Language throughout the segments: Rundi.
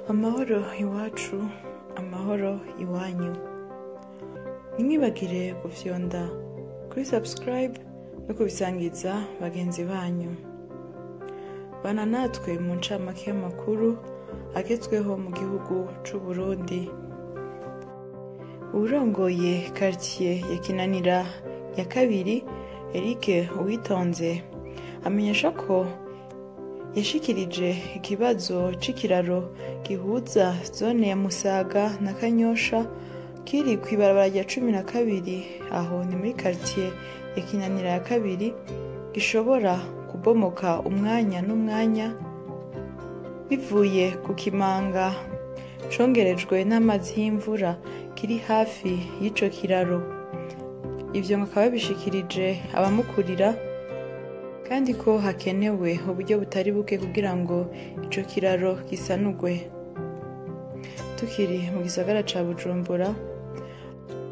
Amahoro iwacu, amahoro iwanyu. Ntimwibagire gufyonda kuri subscribe no kubisangiza bagenzi banyu. Bana natwe mu ncamake y'amakuru agezweho mu gihugu c'u Burundi. Uwurongoye quartier ya Kinanira ya kabiri, Eric Uwitonze, amenyesha ko yashikirije ikibazo c'ikiraro gihuza zone ya Musaga na Kanyosha kiri kw'ibarabara rya 12, aho ni muri quartier ya Kinanira ya kabiri, gishobora kubomoka umwanya n'umwanya bivuye ku kimanga congerejwe n'amazi y'imvura kiri hafi y'ico kiraro. Ivyo ngo akaba yabishikirije abamukurira, kandi ko hakenewe uburyo butari buke kugira ngo ico kiraro gisanurwe. Tukiri mu gisagara ca Bujumbura,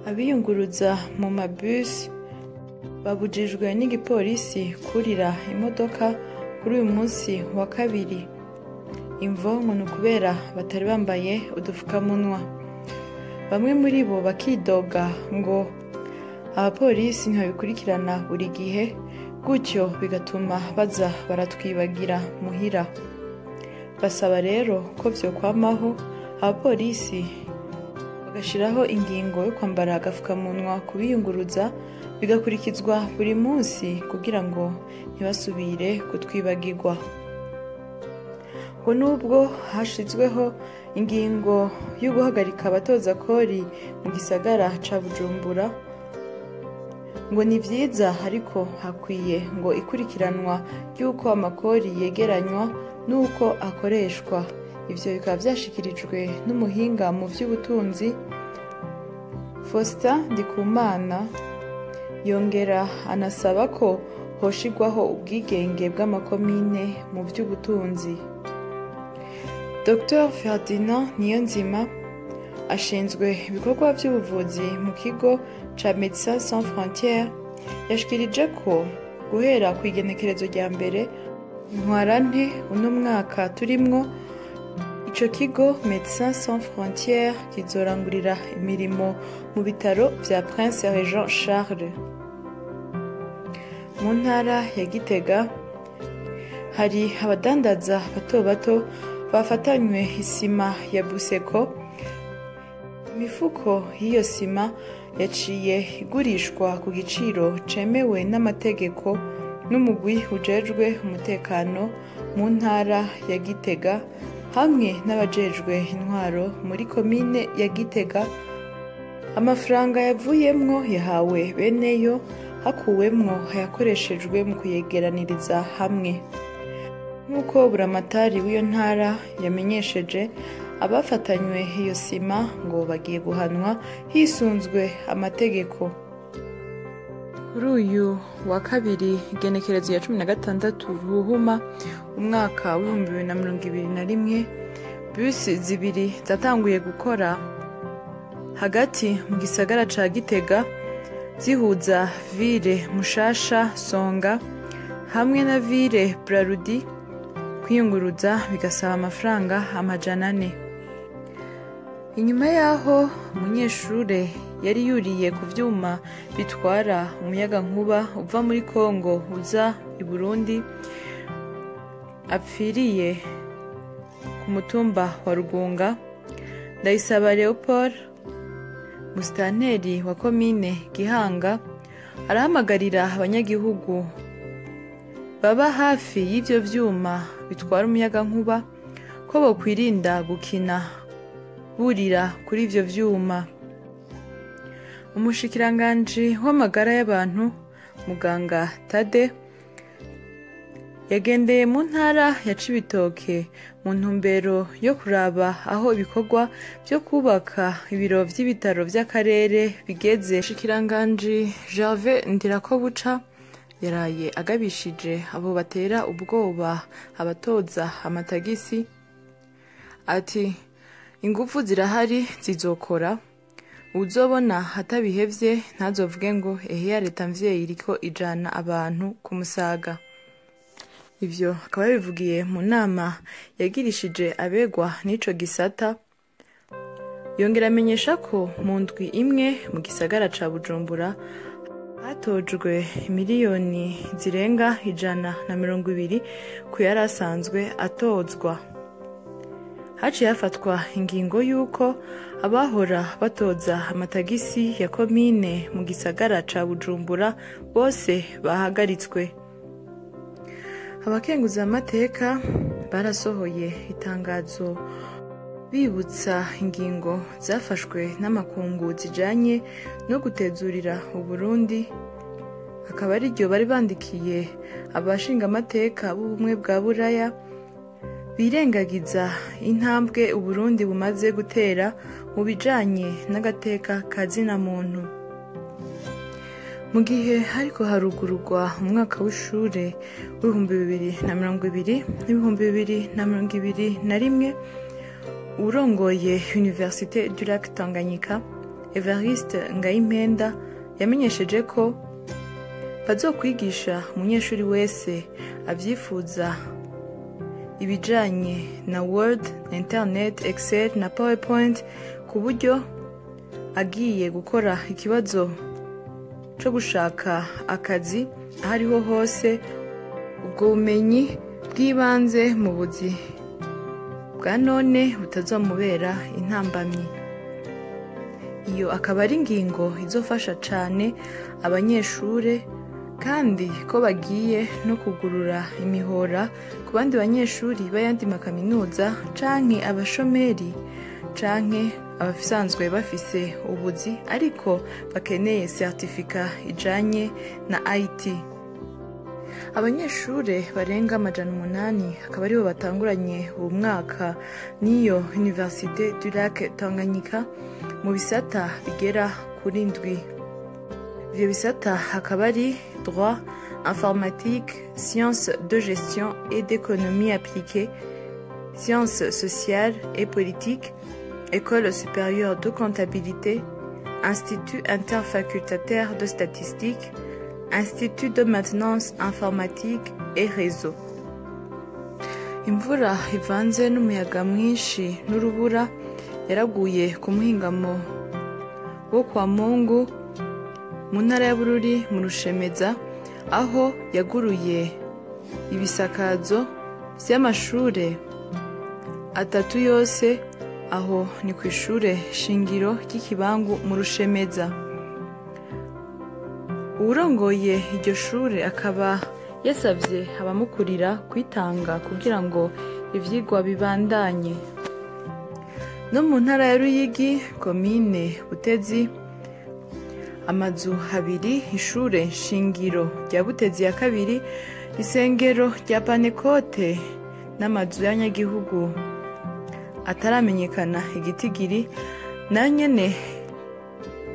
abiyunguruza mu mabus babujijwe n'igipolisi kurira imodoka kuri uyu munsi wa kabiri. Imvo ngo ni ukubera batari bambaye udufukamunwa. Bamwe muri bo bakidoga ngo abapolisi ntibabikurikirana buri gihe, gutyo bigatuma baza baratwibagira muhira. Basaba rero ko vyokwamaho, abapolisi bagashiraho ingingo yo kwambara agafukamunwa kubiyunguruza, bigakurikizwa buri munsi kugira ngo ntibasubire kutwibagirwa. Ngo nubwo hashizweho ingingo yo guhagarika abatoza kori mu gisagara ca Bujumbura, ngo ni vyiza, ariko hakwiye ngo ikurikiranwa ry'uko amakori yegeranywa n'uko akoreshwa. Ivyo bikaba vyashikirijwe n'umuhinga mu vy'ubutunzi Faustin Ndikumana, yongera anasaba ko hoshigwaho ubwigenge bw'amakomine mu vy'ubutunzi. Dr Ferdinand Niyonzima ashinzwe ibikorwa vy'ubuvuzi mu kigo ca Médecins Sans Frontières, yashikirije ko guhera kw'igenekerezo rya mbere Ntwarante uno mwaka turimwo, ico kigo Médecins Sans Frontières kizorangurira imirimo mu bitaro vya Prince Régent Charles. Mu ntara ya Gitega hari abadandaza bato bato bafatanywe isima ya Buseko. Imifuko y'iyo sima yaciye igurishwa ku giciro cemewe n'amategeko n'umugwi ujejwe umutekano mu ntara ya Gitega hamwe n'abajejwe intwaro muri komine ya Gitega. Amafaranga yavuyemwo yahawe beneyo, hakuwemwo ayakoreshejwe mu kuyegeraniriza hamwe. Nk'uko buramatari w'iyo ntara yamenyesheje, abafatanywe iyo sima ngo bagiye guhanwa hisunzwe amategeko. Kuri uyu wa kabiri, igenekerezo ya 16 Ruhuma umwaka w'2021, bus zibiri zatanguye gukora hagati mu gisagara ca Gitega, zihuza ville Mushasha Songa hamwe na ville Brarudi. Kwiyunguruza bigasaba amafaranga 400. Inyuma yaho umunyeshure yari yuriye ku vyuma bitwara umuyagankuba uva muri Kongo uza i Burundi apfiriye ku mutumba wa Rugunga, Ndayisaba Leopold, musitanteri wa komine Gihanga, arahamagarira abanyagihugu baba hafi y'ivyo vyuma bitwara umuyagankuba ko bokwirinda gukina burira kuri ivyo vyuma. Umushikiranganji w'amagara y'abantu muganga Tade yagendeye mu ntara ya Cibitoke mu ntumbero yo kuraba aho ibikorwa vyo kubaka ibiro vy'ibitaro vy'akarere bigeze. Umushikiranganji Gervais Ndirakobuca yaraye agabishije abo batera ubwoba abatoza amatagisi, ati ingufu zirahari zizokora, uzobona atabihevye ntazovuge ngo ehe ya leta mvyeyi iriko ijana abantu ku musaga. Ivyo akaba yabivugiye mu nama yagirishije abegwa n'ico gisata. Yongera amenyesha ko mu ndwi imwe mu gisagara ca Bujumbura hatojwe miliyoni zirenga 120 ku yari asanzwe atozwa. Haciye hafatwa ingingo y'uko abahora batoza amatagisi ya komine mu gisagara ca Bujumbura bose bahagaritswe. Abakenguzamateka barasohoye itangazo bibutsa ingingo zafashwe n'amakungu zijanye no gutezurira Uburundi, akaba ariryo bari bandikiye abashingamateka b'ubumwe bwa Buraya, birengagiza intambwe Uburundi bumaze gutera mu bijanye n'agateka ka zina muntu. Mu gihe hariko harugururwa umwaka w'ishure w'2020 n'2021, urongoye Université du Lac Tanganyika Evariste Ngayimpenda yamenyesheje ko bazokwigisha umunyeshuri wese avyifuza ibijanye na Word, Internet, Excel na PowerPoint, ku buryo agiye gukora ikibazo co gushaka akazi ahariho hose ubwo bumenyi bw'ibanze mu buzi bwa none butazomubera intambamyi. Iyo akaba ari ingingo izofasha cane abanyeshure, kandi ko bagiye no kugurura imihora ku bandi banyeshuri b'ayandi makaminuza canke abashomeri canke abasanzwe bafise ubuzi ariko bakeneye certificat ijanye na IT. Abanyeshure barenga 800 akaba aribo batanguranye uwo mwaka n'iyo Université du Lac Tanganyika mu bisata bigera kuri 7. Ivyo bisata akaba ari droit, informatique, sciences de gestion et d'économie appliquée, sciences sociales et politiques, école supérieure de comptabilité, institut interfacultaire de statistique, institut de maintenance informatique et réseau. Imvura ivanze n'umuyaga mwinshi n'urubura yaraguye ku muhingamo wo kwa Mungu mu ntara ya Bururi mu Rushemeza, aho yaguruye ibisakazo vy'amashure 3 yose. Aho ni kw'ishure shingiro ry'Ikibangu mu Rushemeza. Uwurongoye iryo shure akaba yasavye abamukurira kwitanga kugira ngo ivyigwa bibandanye. No mu ntara ya Ruyigi, komine Butezi, amazu 2, ishure shingiro rya Butezi ya 2, isengero rya Panekote n'amazu y'abanyagihugu ataramenyekana igitigiri, nayo nyene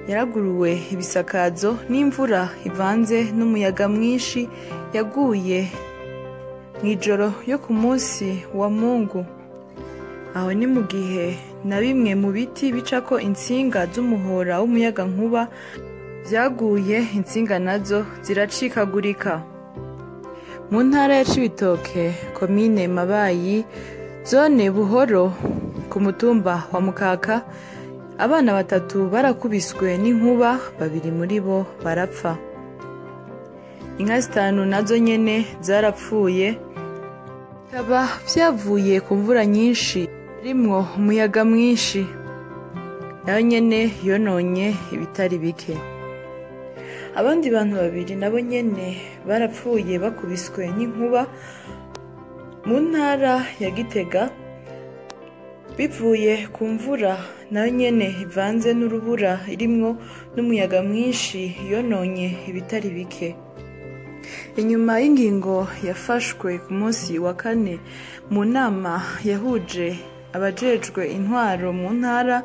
yaraguruwe ibisakazo n'imvura ivanze n'umuyaga mwinshi yaguye mw'ijoro yo ku munsi wa Mungu. Aho ni mu gihe na bimwe mu biti bicako intsinga z'umuhora w'umuyagankuba vyaguye, intsinga nazo ziracikagurika. Mu ntara ya Cibitoke, komine Mabayi, zone Buhoro, ku mutumba wa Mukaka, abana 3 barakubiswe n'inkuba, 2 muri bo barapfa. Inka 5 nazo nyene zarapfuye, bikaba vyavuye ku mvura nyinshi rimwo umuyaga mwinshi, nayo nyene yononye ibitari bike. Abandi bantu 2 nabo nyene barapfuye bakubiswe n'inkuba mu ntara ya Gitega, bivuye ku mvura nayo nyene ivanze n'urubura irimwo n'umuyaga mwinshi yononye ibitari bike. Inyuma y'ingingo yafashwe ku munsi wa 4 mu nama yahuje abajejwe intwaro mu ntara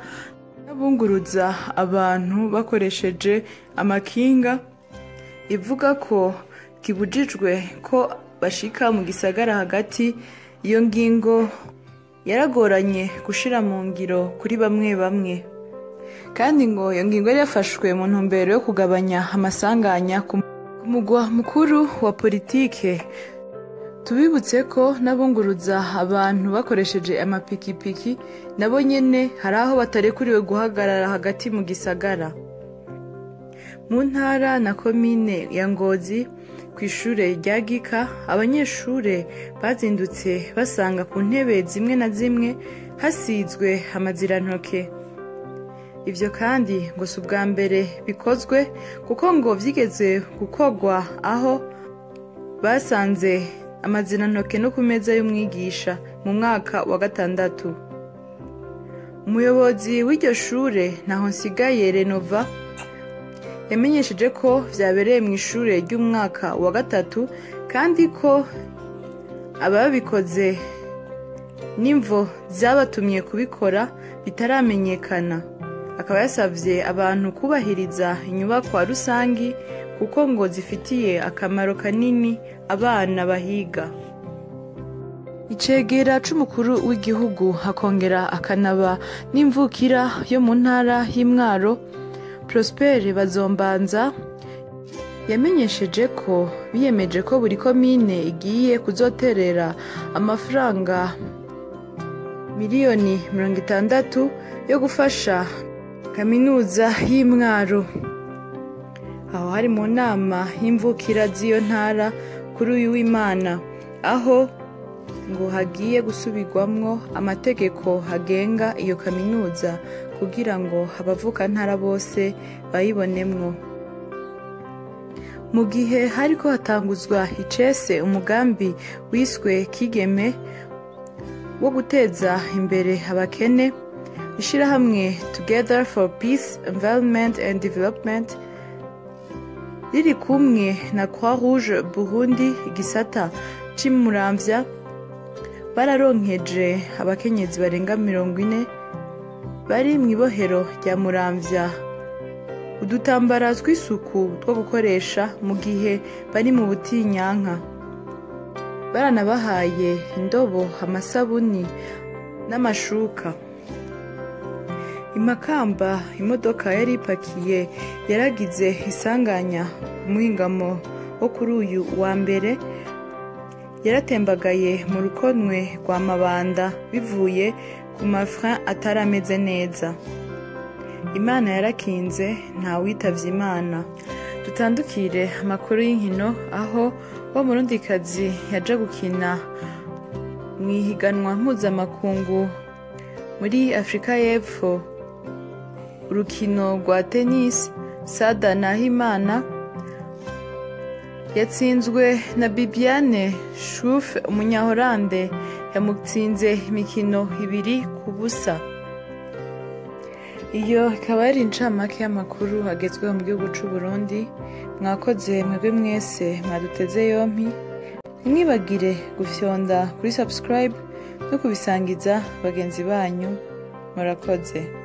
n'abunguruza abantu bakoresheje amakinga, ivuga ko kibujijwe ko bashika mu gisagara hagati, iyo ngingo yaragoranye gushira mu ngiro kuri bamwe bamwe. Kandi ngo iyo ngingo yari yafashwe mu ntumbero yo kugabanya amasanganya ku mugwa mukuru wa politike. Tubibutse ko n'abunguruza abantu bakoresheje amapikipiki nabo nyene hari aho batarekuriwe guhagarara hagati mu gisagara. Mu ntara na komine ya Ngozi kw'ishure rya Gika, abanyeshure bazindutse basanga ku ntebe zimwe na zimwe hasizwe amazirantoke. Ivyo kandi ngo si ubwa mbere bikozwe, kuko ngo vyigeze gukorwa aho basanze amazirantoke no ku meza y'umwigisha mu mwaka wa 6. Umuyobozi w'iryo shure Ntahonsigaye Renova yamenyesheje ko vyabereye mw'ishure ry'umwaka wa 3, kandi ko ababikoze n'imvo zabatumye kubikora bitaramenyekana. Akaba yasavye abantu kubahiriza inyubakwa rusangi kuko ngo zifitiye akamaro kanini abana bahiga. Icegera c'umukuru w'igihugu akongera akanaba n'imvukira yo mu ntara y'Imwaro, Prosper Bazombanza, yamenyesheje ko biyemeje ko buri komine igiye kuzoterera amafaranga 60 miliyoni yo gufasha kaminuza y'Imwaro. Aho hari mu nama y'imvukira z'iyo ntara kuri uyu w'Imana, aho ngo hagiye gusubirwamwo amategeko agenga iyo kaminuza kugira ngo abavukantara bose bayibonemwo. Mu gihe hariko hatanguzwa icese umugambi wiswe Kigeme wo guteza imbere abakene, ishirahamwe Together for Peace, Environment and Development riri kumwe na Croix Rouge Burundi igisata c'Imuramvya bararonkeje abakenyezi barenga 40 bari mw'ibohero rya Muramvya udutambara tw'isuku two gukoresha mu gihe bari mu butinyanka. Baranabahaye indobo, amasabuni n'amashuka. Imakamba imodoka yari ipakiye yaragize isanganya umuhingamo wo kuri uyu wa mbere, yaratembagaye mu rukonwe rwa Mabanda bivuye ku mafrein atarameze neza. Imana yarakinze nta witavye Imana. Dutandukire amakuru y'inkino, aho wa murundikazi yaja gukina mw'ihiganwa mpuzamakungu muri Afrika y'Epfo urukino rwa tennis, Sada Nahimana, yatsinzwe na Bibiane Schoof umunyahorande, yamutsinze imikino 2-0. Iyo ikaba yari incamake y'amakuru agezweho mu gihugu c'u Burundi. Mwakoze mwebwe mwese mwaduteze yompi. Ntimwibagire gufyonda kuri subscribe no kubisangiza bagenzi banyu. Murakoze.